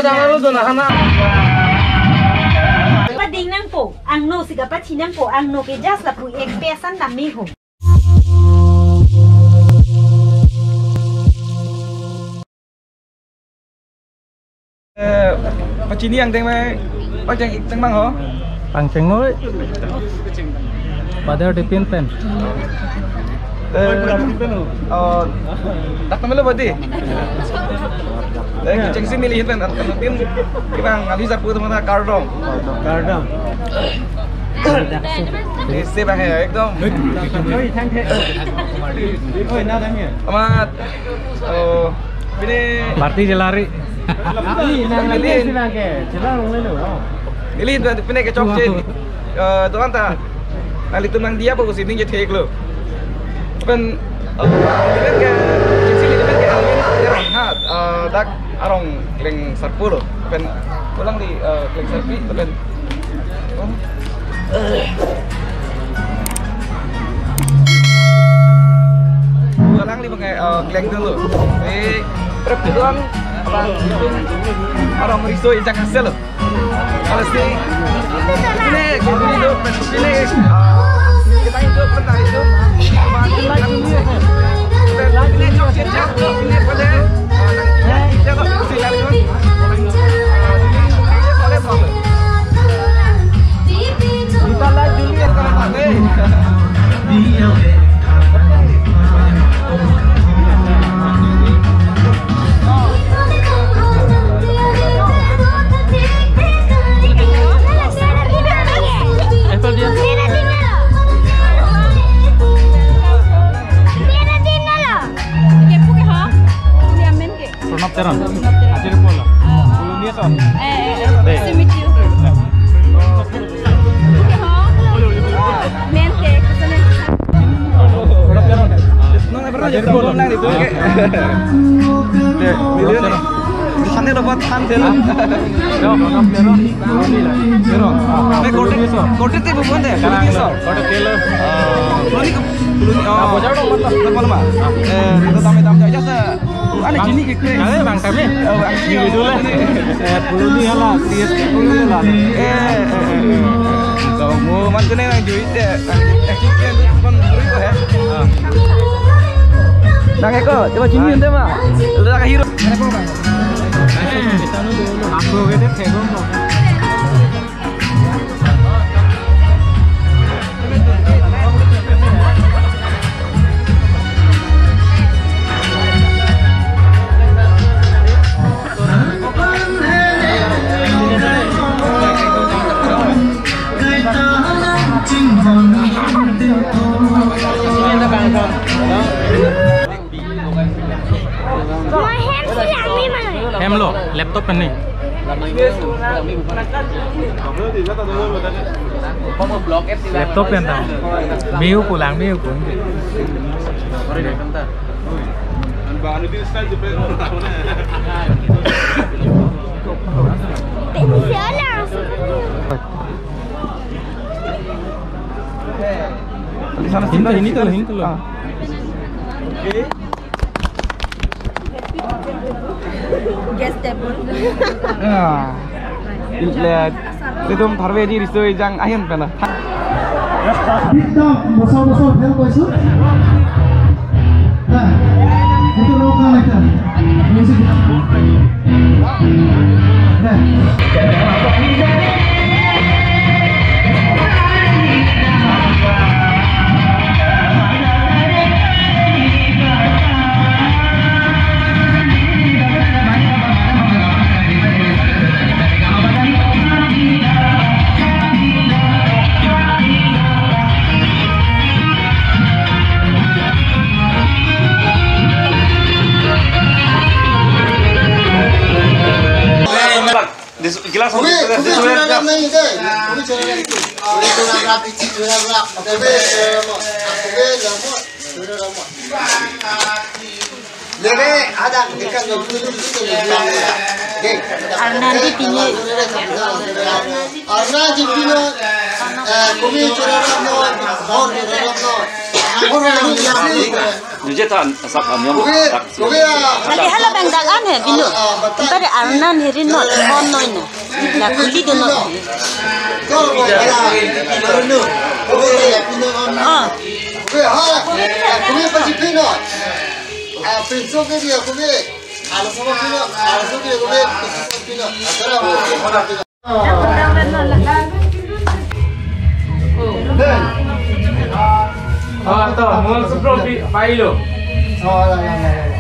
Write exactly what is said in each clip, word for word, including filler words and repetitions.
Jangan lu tuh, nah, anak. Pading nangpo, angno si kapathi nangpo, angno ke just lapu ek pesan ta me ho. Eh, pachini angdeng mai, pacheng ik teng bang ho. Pangcheng noi. Father Dipin pen. Eh, oh, dak namelo bodi. Eh, chengsi neli hitan, atin kibang ali sarpo teman kardom. Kardom. Isi bang ya, ekdom. Amat. Oh, pine party jelari. Neli, neli, pine kechokche. Eh, tuan ta. Nanglitum nangdiya po kusi ning je thek lo. Pen, eh, pen ke, kisi pen ke Alvin Teron ha, eh, dak arong kleng sarpo lo. Pen pulang di, eh, kleng sarpi, pen, oh. Pulang di bang, eh, kleng dulu. Eh, prep doang, apa, arong riso ijang hasil lo. Kalau si, ini, ini, ini, ah, kita hidup, kita hidup. Cuma kita hidup. Ini, ini, ini, ini, ini, ini, ini, ini, ini, ini, Apple dia. Pranab Teron. Ajir Polo. Puluni ason. Eh, eh, eh. Dei. Nice to meet you. Dei. Pranab Teron. Dei, million. Di sana dapat than sel. Yo, Pranab Teron. Puluni la. Teron. Puluni ason. Kote, kote te bubon de. Puluni ason. Kote te lo. Puluni ke, puluni. Ah, bojar dong, mantap. Dapat mah. Eh, itu tame tame aja sa. Ane chini ke kre. Kare bang kami. Oh, bang. Ini dulu lah. Eh, puluni hala, T S K puluni hala. Eh, eh, eh, eh. Kau mau mantu nang juit ya. Eh, chini kan pun beri ko ya. Ah. Nang eko, coba chini ente mah. Udah ke hero. Aku gede tegong kok. Hem lo, laptop kan ni. Laptop kan ta. Miu pulang, miu pulang. Ini tuh, ini tuh. Ah. Guest table. Ya. Lihat. Itu tharve di riso ijang ahin pala. Ekdom bosor bosor fail koisu. Nah, itu lokal ekdom. Musik. Nah. Di su-, gelas. Kumi, kumi chura ram nang ide. Kumi chura ram itu. Kumi chura ram itu, chura ram. Kumi chura ram. Kumi ram. Chura ram. Lebe, ada ikan dua puluh tujuh itu. Dek. Arnandi tinggi. Arnandi tinggi. Eh, kumi chura ram no, bor chura ram no. Duje ta asap aniam tak. Kali hala bang dak an he binu. Tare arnan heri not kon noi na. La kuli do not. Ah. Ah, to, mungsu trophy pailo. Oh, ya, ya, ya, ya.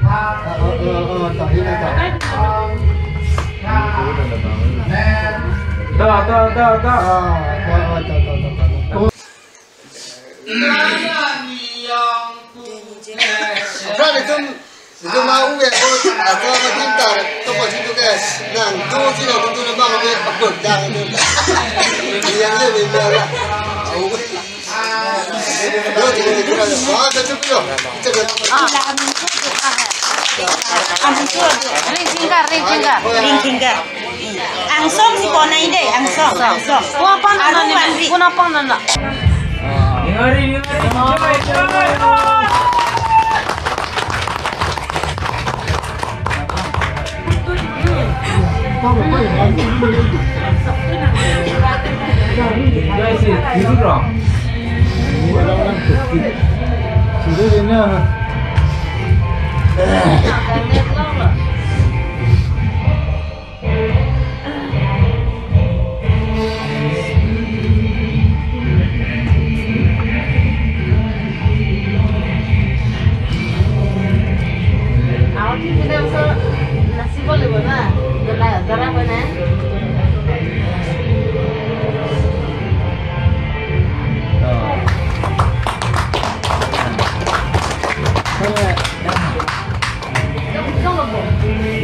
Ah, oh, oh, oh, to, ini, to. To, to, to, to. Ah, to, to, to, to, to. Apran itum, itum mau ya, aku, aku sama cinta, toko situ guys, nang tu sini aku tu nama aku apa jang tu, yang dia bilang, aku, dia tu dia tu, wah, dia tu tu, cakap. Ring singkar, ring singkar. Ring singkar. Angsong si konai dei, angsong, angsong. Kunapang nana, Arung ni, Wanri. Kunapang nana. Ingari, ingari, joy, joy, joy. Joy si, duduk dong. Sudah dia ni.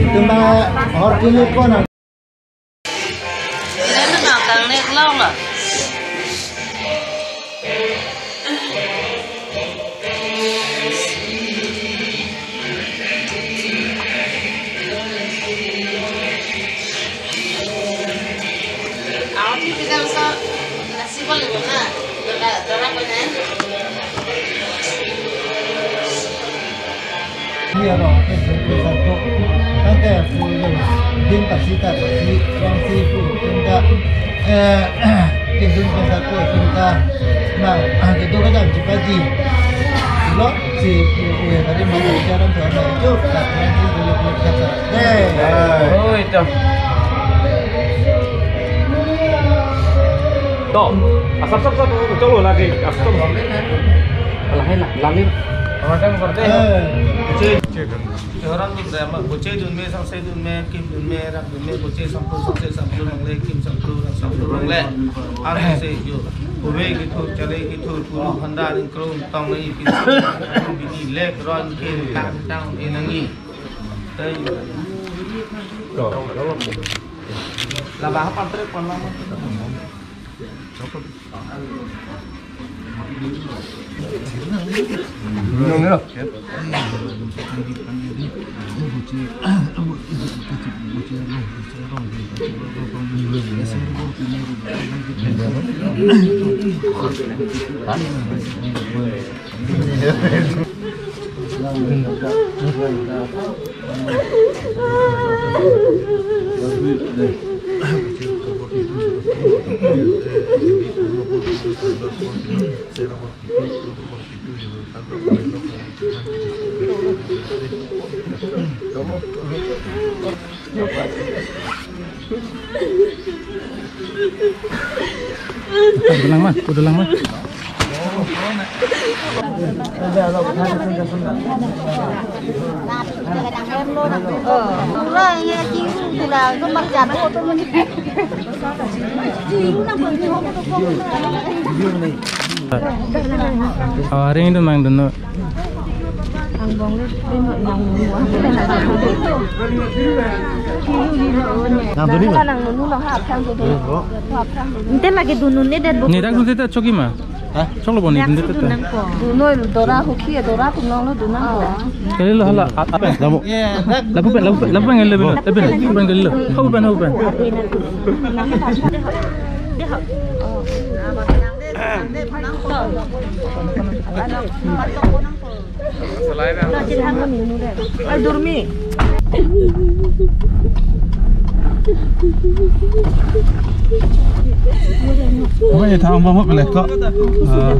Itum ba hor kili kona. Lalu nang tang nek long la. Aunty, kita usah nasi boleh mana? Dora, Dora mana? Iya, dong. Satu. Tangte, din pasi ta, pasi, wang si, pu, tinta, eh, din dun pasi satu, tinta. Nah, ah, itu kan jam cepat ji. Lo, si, pu, ya, tadi mau bicara, tuh, ada itu, tak, yang itu, itu, itu, itu. Eh. Oh, itu. To, asap, asap, asap, chalo lagi, asap. Lahai na, lahai. Orang kan berarti. Eh. Chehorang dun re, ma, boche dun me, sangse dun me, kim dun me, rak dun me, boche sampru, sangse sampru, nangle, kim sampru, rak sampru, nangle. Ar se yo. Uve kithur, chale kithur, puru, handa, ringkrung, tong, nai, pin, bini, lek, ron, kin, tang, tang, inangi. Tei. Laba hapan trek pon lama. Udah lang ma, udah lang ma. Oh, hari ini mang dun no. Nang dun ni ma? Nang dun ni ma? Nte lagi dun ni det bu. Ni dak dun te ta choki ma? Hah? Choklo boni dun te ta. Dun noi Dora hoki Dora tum nang lo dun nang ko. Kali lo hala. Labu. Labu pen, labu pen, labu pen kali lo. Labu pen, labu pen kali lo. Hau pen, hau pen. Deh, deh. Apa ya, thaom bom pelek kok. Ah.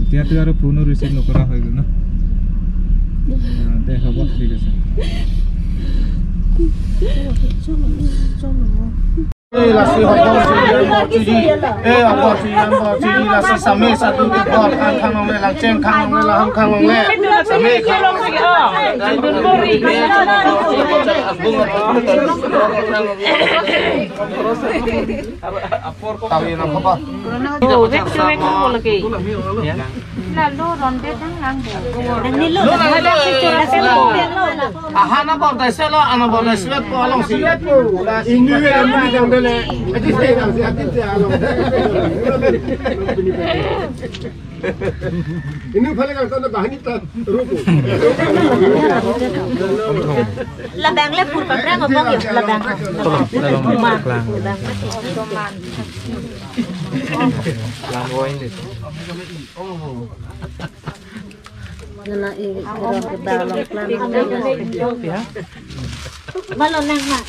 এতিয়াতো আৰু ফোনো ৰিচিভ নকৰা হৈ গ'ল ন? আহ, দে, হ'ব, ঠিক আছে। Eh, lasi hobong si, eh, hobong si, hobong si, lasi same satu ke bor, khang khang longle, langcheng khang longle, laham khang longle, same khang longle. Tawi na khapa. Oh, vek chu vek mo lagi. Lalu ronde dang lang bu. Nilo, nilo, nilo. Ahan abor dai selo, an abor dai selo po along si. Ini yang di jam dele. Ati se, ati se along. Ini paling kalau sana bahan hitam. Ruko. Labang le pur paprang abang ya, labang. Labang. Labang. Nana i kira ke balong plan. Balon nang ma.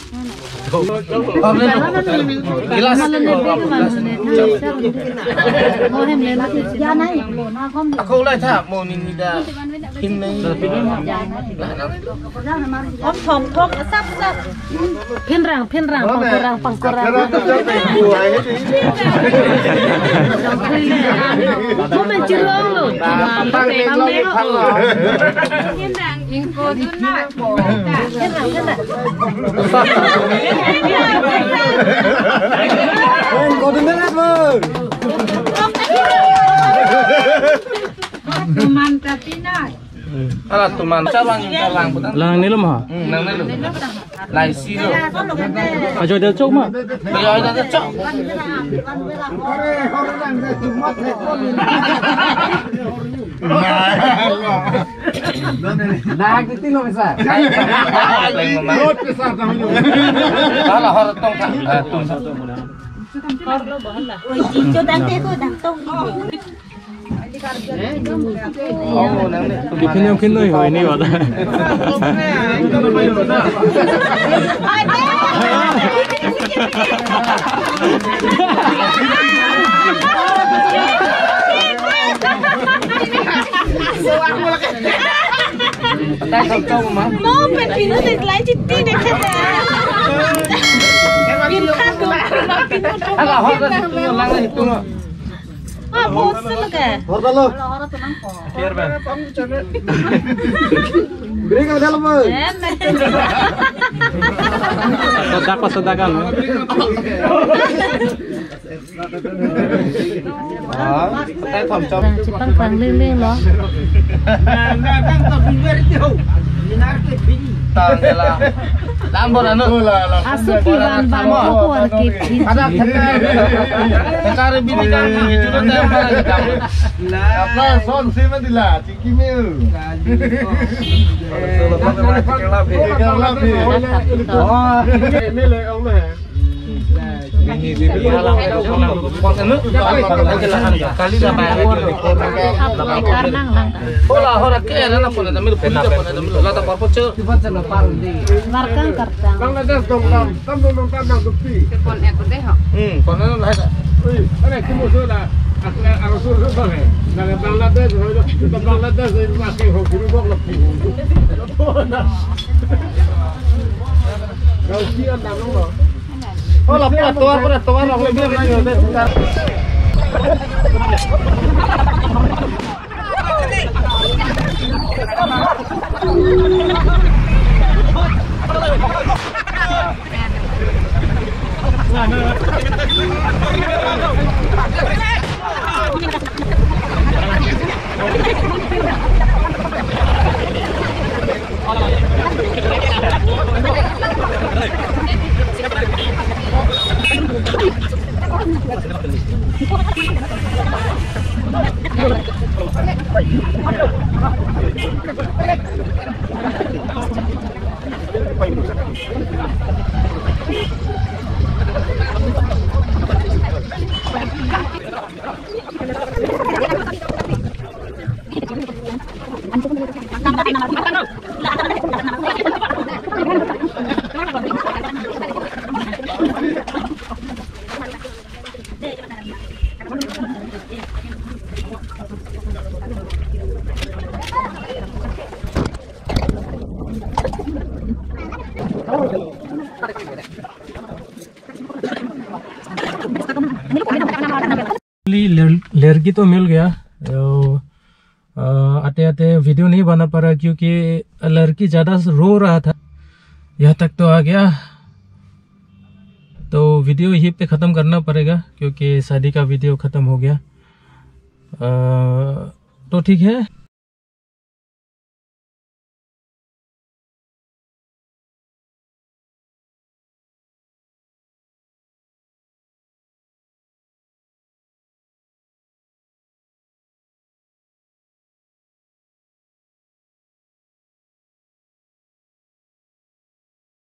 Gilas. Mohem le na. Ya nai. Ako ulai tha mo ni ni da. Hin nai. Om thong thong sap sap. Phinrang, phinrang, pangkorang, pangkorang. Komen chirong lo. Pang pang lo. Phinrang, ingko dun na. Phinrang, phinrang. Ingko dun na, Bang. Tuman tapi na. Ala tuman. Sa bang yung kalang putan. Lang nilo ma. Hmm, lang nilo. Lai si lo. Ajo del chok ma. Ajo del chok. Nah, gitu lo bisa. Lang mo ma. Lot bisa tahu. Ala hor tong ka. Ah, tung. Oi, chicho dang te ko dang tong. Kiphin yong khin noi hoi ni wata. Mo pen pinu de lai chitti de khata. Pin kha tu, pin kha tu. Ala hor tu lang itu. Ah, bot se lage. Hor dalo. Kiar ba. Bring ka dalo mo. Eh, me. Sodak pa sodak kan. Ah, tai thom chom. Chipang pang ling ling lo. Tang la. Lambor anu. Asu pivan ban ko kuar ke phi. Ada thekar. Thekar bini kan ko itu dah para kita. Apa son sih mah dila, ciki mil. Oh, ini le ong mah. Hola, hola, ke na pon na mil pon na pon na mil la ta por pocho. Markang kartang. Bangladesh dong tam, tam dong tam dong dupi. Pon ek de ho. Hmm, pon na hai ta. Ui, are ki mo so la, akla aro so so bang hai. Na Bangladesh ho, Bangladesh ho, ma ke ho guru bok lo. Kau kian dam lo. Hola, pura tovar, pura tovar, long le biar na yo de. लड़की तो मिल गया। तो आते आते वीडियो नहीं बना पा रहा क्योंकि लड़की ज़्यादा रो रहा था। यहाँ तक तो आ गया, तो वीडियो यहीं पे ख़त्म करना पड़ेगा क्योंकि शादी का वीडियो ख़त्म हो गया। तो ठीक है।